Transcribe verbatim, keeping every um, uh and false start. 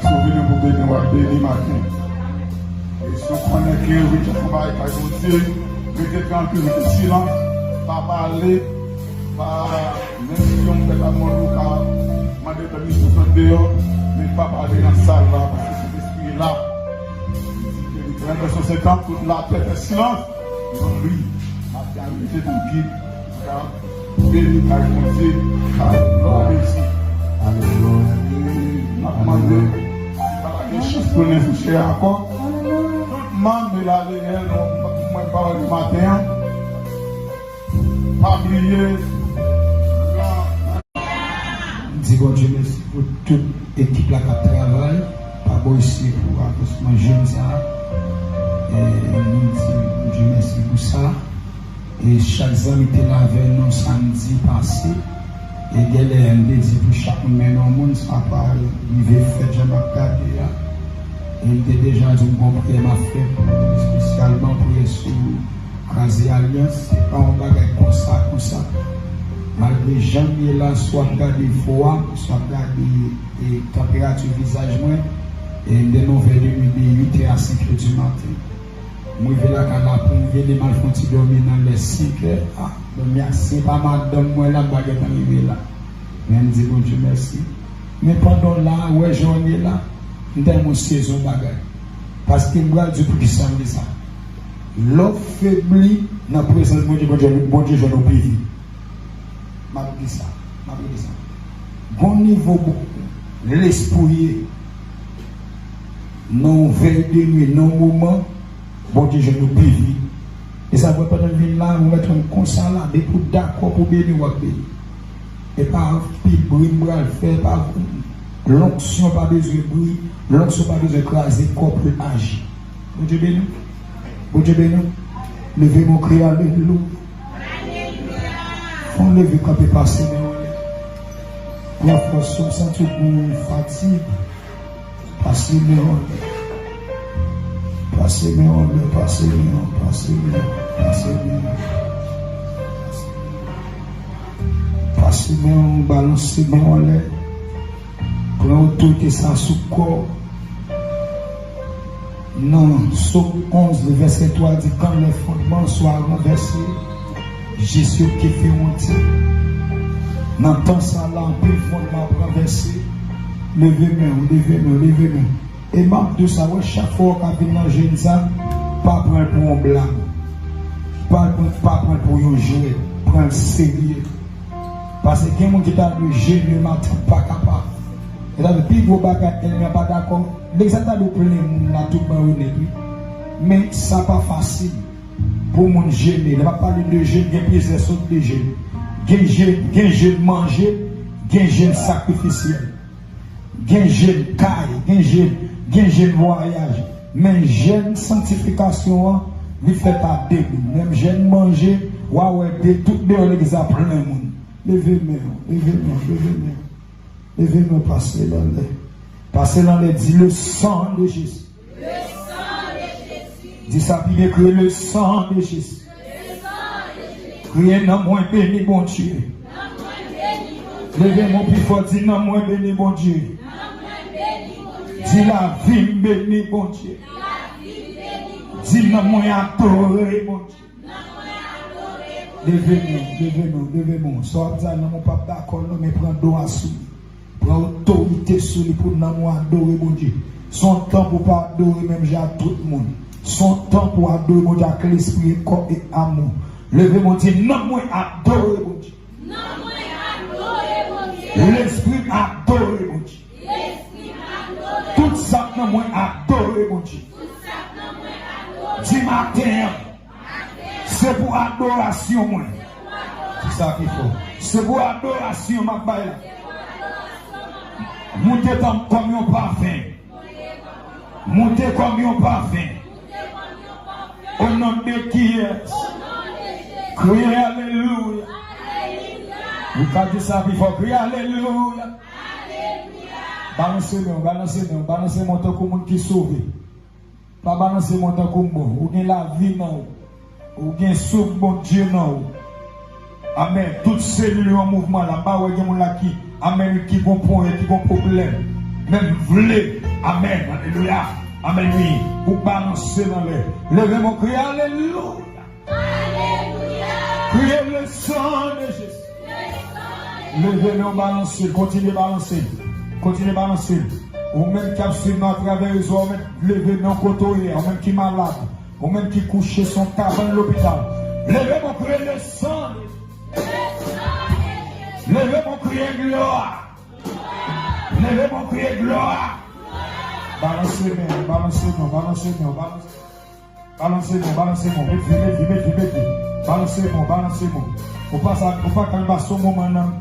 Si w vini pou beni, w ap beni maten. E si w konnen ke w vin chèche yon bagay kay Bondye, rete trankil, rete silans, pa pale, pa menm si yon pèp ap mande, ou ka mande pèmisyon sot deyò, men pa pale nan sal la, paske Sentespri la. Li di ke li pran vèsyon sentan, tout latè fè silans devan li. Maten an, rete trankil. Beni kay Bondye, kay glwa Jezi. Alelouya. N ap mande, si pa ta gen chans tounen sou chè a ankò, tout manm de la reyèl, nou, mwen pa wè nou maten an, pa bliye, m di Bondye mèsi pou tout ekip la k ap travay, pa bò isi pou avansman jèn sa a. E m di Bondye mèsi pou sa. E chak zanmi te la avè nou samdi pase. E genlè m te di pou chak moun mennen yon moun, sa pa rive fèt jan m ap gade a. E m te deja di m gon priyè m ap fè pou, espesyalman priyè sou kraze alyans. Se pa yon bagay konsa, konsa. Malgre jan m ye la, si w ap gade vo a, si w ap gade, e, tanperati vizaj mwen, e m te nan yon vèy de nwi de uit è a senk è di maten. M rive lakay la, pou m vini, m al fè yon ti dòmi nan lè senk è. A, dòmi a, si se pa madanm mwen la, m pa gentan rive la. Men m di Bondye mèsi. Men pandan w la, wè jan w ye la, m tèlman sezi yon bagay. Paske m pral di w poukisa m di sa. Lè w febli nan prezans Bondye, Bondye, Bondye jwenn ou pi vit. M ap di sa, m ap di sa. Gon nivo bo-, lespri w ye, nan yon vèy de nwi, nan yon moman, Bondye jwenn ou pi vit. E sa fè pandan m vin la, ou mèt wè m konsa la, depi w dakò pou beni, w ap beni. E pa anpil bri m pral fè, pa, lonksyon pa bezwen bri, lonksyon pa bezwen kraze kò pou l aji. Bondye beni w. Bondye beni w. Leve men w, kriye alelouya. Fè w leve kanpe, pase men w anlè. Pran fòs ou, m santi w gon fatig. Pase men w anlè. Pase men w anlè, pase men w, pase men w, pase men w. Pase men w, balanse men w anlè. Pran otorite sa sou kò w. Nan Sòm onz, vèsè twa di, quand les fondements soient renversés, je serai fermenté. Nan tan sa la, anpil fondman ap ranvèse. Leve men w, leve men w, leve men w. E m ap di w sa, wè, chak fwa w ka vin nan jèn sa, pa pran l pou yon blag. Pa pran, pa pran l pou yon jwèt. Pran l serye. Paske gen moun ki ta dwe jene maten pa kapab. E ta dwe pi gwo bagay ènmi an pa dakò. Nèg sa ta dwe plen moun la tout bò yo nèt wi. Men sa pa fasil pou moun jene. Lè m ap pale de jene, gen plizyè sòt de jene. Gen jene, gen jene manje, gen jene sakrifisyèl. Gen jèn kay, gen jèn, gen jèn vwayaj. Men jèn santifikasyon an, li fèt a de moun. Menm jèn manje, w a wè de tout deyò legliz la plen moun. Leve men w, leve men w, leve men w. Leve men w, pase l anlè. Pase l anlè, di le sang de Jésus. Di sa pi byen, kriye le sang de Jésus. Kriye nan mwen beni Bondye. Leve men w pi fò, di nan mwen beni Bondye. Di lavi m beni Bondye. Di nan mwen adore Bondye. Leve men w, leve men w, leve men w. Sa w ap di a, nanm ou p ap dakò non, men pran do a sou li. Pran otorite sou li pou nanm ou adore Bondye. Se yon tan pou w pa adore menm jan ak tout moun. Se yon tan pou w adore Bondye ak lespri e kò e am ou. Leve men w, di, nanm mwen adore Bondye. Lespri m adore Bondye. Tout sa k nan mwen adore Bondye. Di maten an, se pou adorasyon mwen. Di sa pi fò. Se pou adorasyon m ap bay la. Moute tanm kòm yon pafen. Moute kòm yon pafen. O non de kiyès? Kriye alelouya. Ou ka di sa pi fò. Kriye alelouya. Balanse men w, balanse men w, balanse men w tankou moun ki sove. Pa balanse men w tankou mò. Ou gen lavi nan ou. Ou gen souf Bondye nan ou. Amèn. Tout selil yo an mouvman la. M pa wè gen moun la ki, amèn, ki gon ponyèt, ki gon pwoblèm. Men m vle Amèn. Alelouya. Amèn. Wi. Ou balanse nan lè. Leve men w, kriye alelouya. Kriye le sang de Jésus. Leve men w, balanse. Kontinye balanse. Kontinye balanse. Ou menm k ap swiv nou atravè rezo a, ou menm leve men w kote w ye. Ou menm ki malad. Ou menm ki kouche sou yon kabann lopital. Leve men w, kriye le sang de Jésus. Leve men w, kriye glwa. Leve men w, kriye glwa. Balanse men w, balanse men w, balanse men w, balanse. Balanse men w, balanse men w. Mete, mete, mete, mete. Balanse men w, balanse men w. Ou pa sa, ou pa ka pase yon moman nan